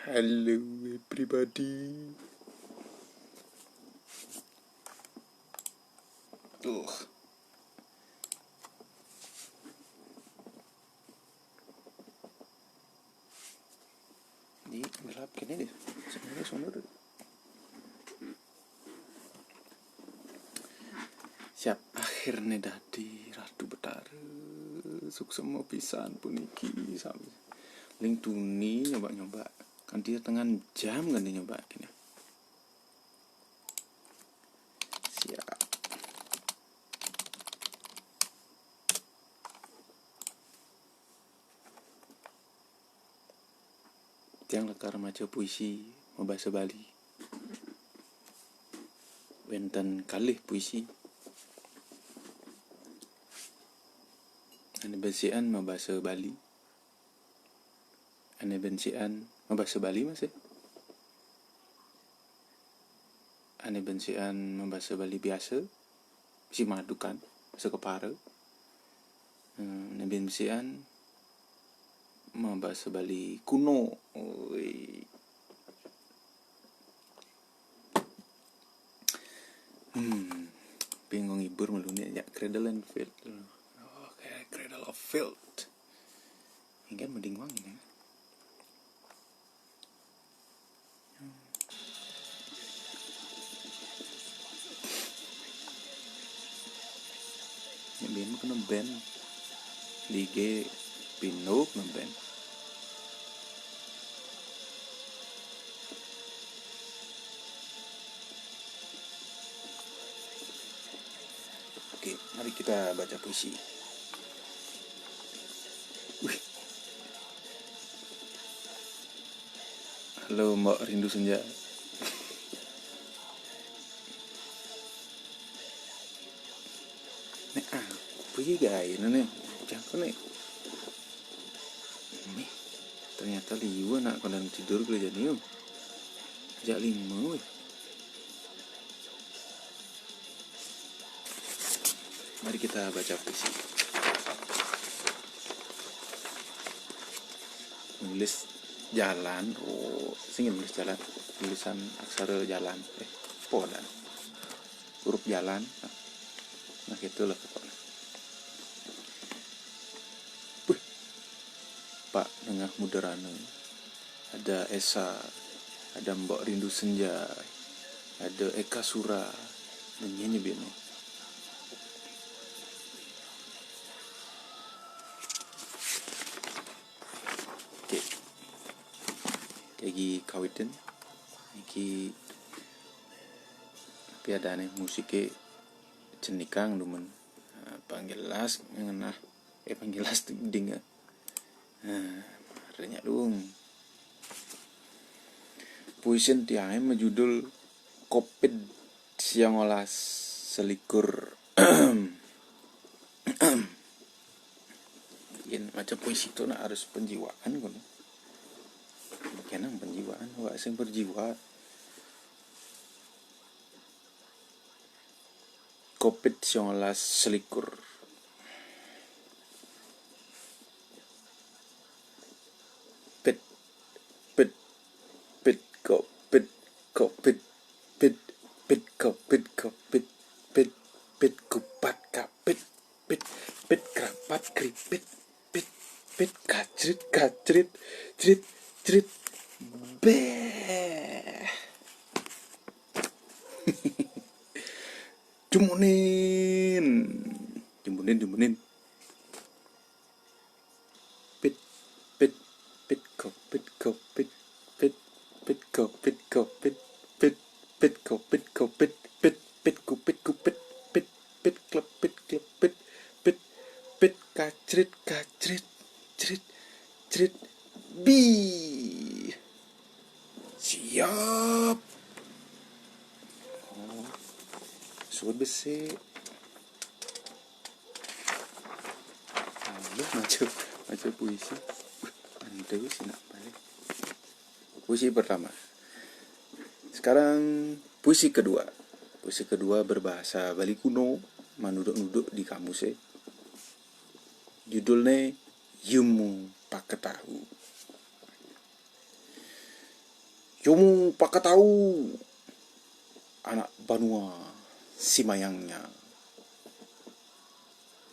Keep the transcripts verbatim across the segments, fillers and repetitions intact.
Halo, everybody. Tuh. Di gelap gini deh. Sebenarnya sono deh. Siap, akhirnya dadi Ratu Betara. Suksema pisan puniki sami. Ling tuni nyoba-nyoba. Kanthi tengan jam kanthi nyoba gini. Siap. Tiang lakar maca puisi mabasa Bali. Wénten kalih puisi. Ané bénsian mabasa Bali. Ané bénsian mabasa Bali masih. Ané bénsian mabasa Bali biasa, bisi madukan, basa kepara. Hmm, ané bénsian mabasa Bali kuno. Oi. Hmm, bingung ngibur meluni ya, Cradle and Filth. Oke, Cradle of Filth. Ini kan mending wangi nih. Ini band kena band. Lige Pinuk ngeband. Oke, mari kita baca puisi. Wih. Halo, Mbok Rindu Senja. Nek aku iki gawe ngene, jangko nek. Mih, ternyata liwat nak kalian tidur kerja nih. Jak lima weh. Mari kita baca puisi. Nulis jalan, oh, sing nulis jalan, tulisan aksara jalan, eh, podan, huruf jalan, nah, nah gitulah pokoknya. Wih, Pak Nengah Mudarana, ada Esa, ada Mbok Rindu Senja, ada Eka Sura, nyanyi beno. Oke. Kayak gini kawitin. Iki piadane musike cenikang dumen. Nah, panggil las ngenah. Eh, panggil las ding. Nah, renyah dong. Puisin tiangnya majudul Covid siang olas selikur. Yen maca puisi itu nak harus penjiwaan kono. Kenang penjiwaan, wak sing berjiwa. Covid siang olas selikur. Pit, pit, pit, Covid, Covid, pit, pit, Covid, Covid, pit, pit, kupat kapit, pit, pit, krapat kripit, pit, pit, kacrit kacrit, crit, crit, beh. Jumunin, jumunin, jumunin. Pit, pit, pit, Covid, Covid, pit, pit, Covid, Covid, pit, pit, Covid, Covid, pit, pit, kupit, kupit, pit, pit, klepit, klepit, pit, pit, kacrit, kacrit, crit, crit, bi. Siap. Oh, suwun besik. Ayo, maca, maca puisi. Wih, antu sih nak balik. Puisi pertama. Sekarang puisi kedua. Puisi kedua berbahasa Bali kuno, manuduk-nuduk di kamus, eh. Judulnya Yumu Paketahu. Yumu pakatau, anak banua simayangnya.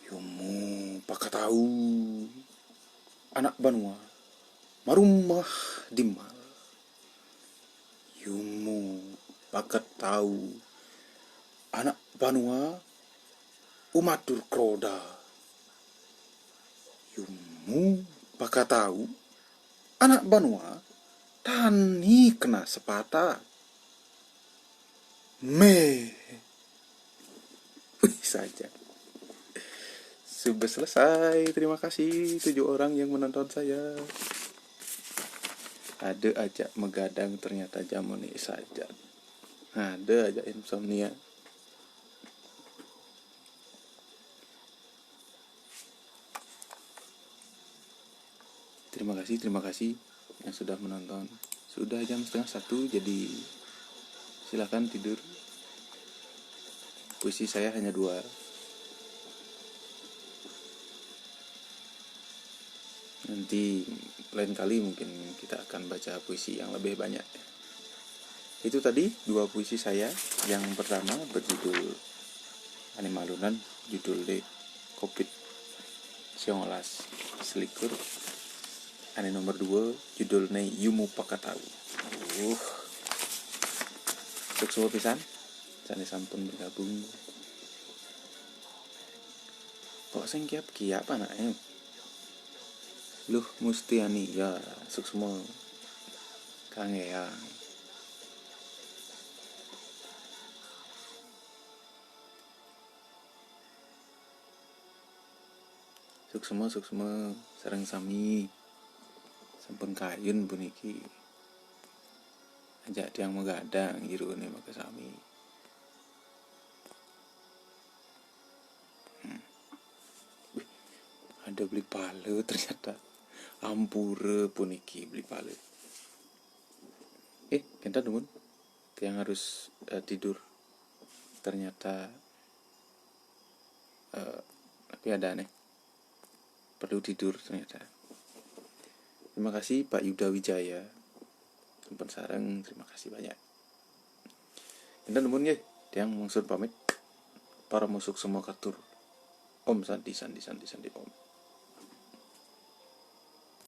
Yumu pakatau, anak banua marumah dimal. Yumu pakatau, anak banua umatur kroda. Yumu pakatau, anak banua tani kena sepata. Me. Wih, saja. Sudah selesai. Terima kasih tujuh orang yang menonton saya. Ada aja megadang ternyata jamu nih saja. Ada aja insomnia. Terima kasih, terima kasih yang sudah menonton. Sudah jam setengah satu, jadi silahkan tidur. Puisi saya hanya dua. Nanti lain kali mungkin kita akan baca puisi yang lebih banyak. Itu tadi dua puisi saya. Yang pertama berjudul Animalunan, judul de Covid sembilan belas selikur. Ane nomor dua, judulnya Yumu Pakatau. Uh. Suksma pisan, sane sampun bergabung. Kok sing kiap-kiap anaknya? Luh Mustiani, ya, suksma. Kangean. Suksma, suksma, sareng sami. Sampun kayun puniki. Ajak tiang megadang jerone maka sami. Hmm. Wih, ada beli pale ternyata. Ampura puniki beli pale. Eh, kenten dumun. Tiang harus, eh, tidur. Ternyata, eh, tapi ada aneh. Perlu tidur ternyata. Terima kasih Pak Yuda Wijaya. Sampun sareng, terima kasih banyak. Kenten dumun nggih, tiang mangsud pamit. Parama suksma katur. Om Santi, Santi, Santi, Santi, Om.